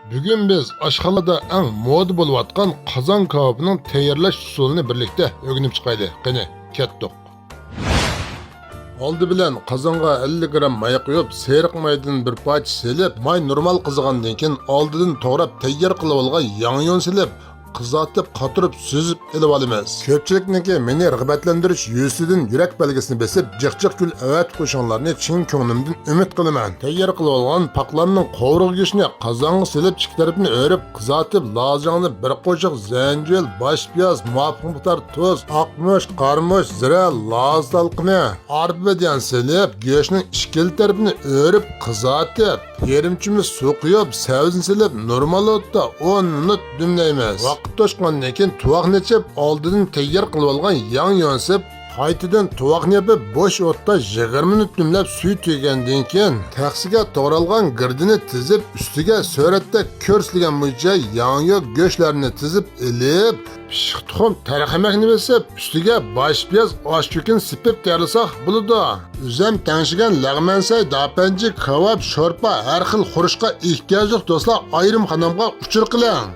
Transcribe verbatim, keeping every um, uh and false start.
بۈگۈن بىز ئاشخانىلاردا ئەڭ مودا بولۇۋاتقان قازان كاۋاپىنىڭ تەييارلاش ئۇسۇلىنى بىرلىكتە ئۆگىنىپ چىقايلى. قېنى، كەتتۇق. ئالدى بىلەن قازانغا ئەللىك گرام ماي قۇيۇپ، سېرىق مايدىن بىر پارچە سېلىپ، ماي نورمال قىزىغاندىن كېيىن، ئالدىدىن توغراپ تەييار قىلىۋالغان ياڭيۇ سېلىپ، قىزارتىپ، قاتۇرۇپ، سۈزۈپ ئېلىۋالىمىز. كۆپچىلىكنىڭكى مېنى رىغبەتلەندۈرۈش يۈزىسىدىن يۈرەك بەلگىسىنى بېسىپ، جىق جىق گۈل ئەۋەتىپ قويۇشۇڭلارنى چىن كۆڭلۈمدىن ئۈمىد قىلىمەن. تەييار قىلىۋالغان پاقلامنىڭ قوۋۇرغا گۆشىنى قازانغا سېلىپ، ئىچكى تەرىپىنى ئۆرۈپ، قىزارتىپ، لازىڭىزنى بىر قوشۇق زەنجىۋىل، باش پىياز، مۇۋاپىق مىقدار تۇز، ئاقمۇچ، قارىمۇچ، زىرە، لازا سالقىنى، ئارپا بەدىيان سېلىپ، گۆشنىڭ ئىككىلا تەرىپىنى ئۆرۈپ، قىزارتىپ، يېرىمچىمىز سۇ قۇيۇپ، سەۋزىنى سېلىپ، نورمال ئوتتا ئون مىنۇت دۈملەيمىز. ۋاقىت توشقاندىن كېيىن، تۇۋاقنى ئېچىپ، ئالدىدىن تەييار قىلىۋالغان ياڭيۇنى سېلىپ، قايتىدىن تۇۋاقنى يېپىپ، بوش ئوتتا يىگىرمە مىنۇت دۈملەپ، سۈيى تۈگىگەندىن كېيىن، تەخسىگە توغرالغان گىردىنى تىزىپ، ئۈستىگە سۈرەتتە كۆرسىتىلگەن بويىچە ياڭيۇ گۆشلەرنى تىزىپ ئېلىپ، پىششىق تۇخۇم، تەرخەمەكنى بېسىپ، ئۈستىگە باش پىياز، ئاش كۆكىنى سېپىپ تەييارلىساق بولىدۇ. ئۆزۈم تەڭشىگەن لەغمەنسەي، داپەنجى، كاۋاپ، شورپا، ھەر خىل خۇرۇچقا ئېھتىياجلىق دوستلار ئايرىم خانامغا ئۇچۇر قىلىڭ.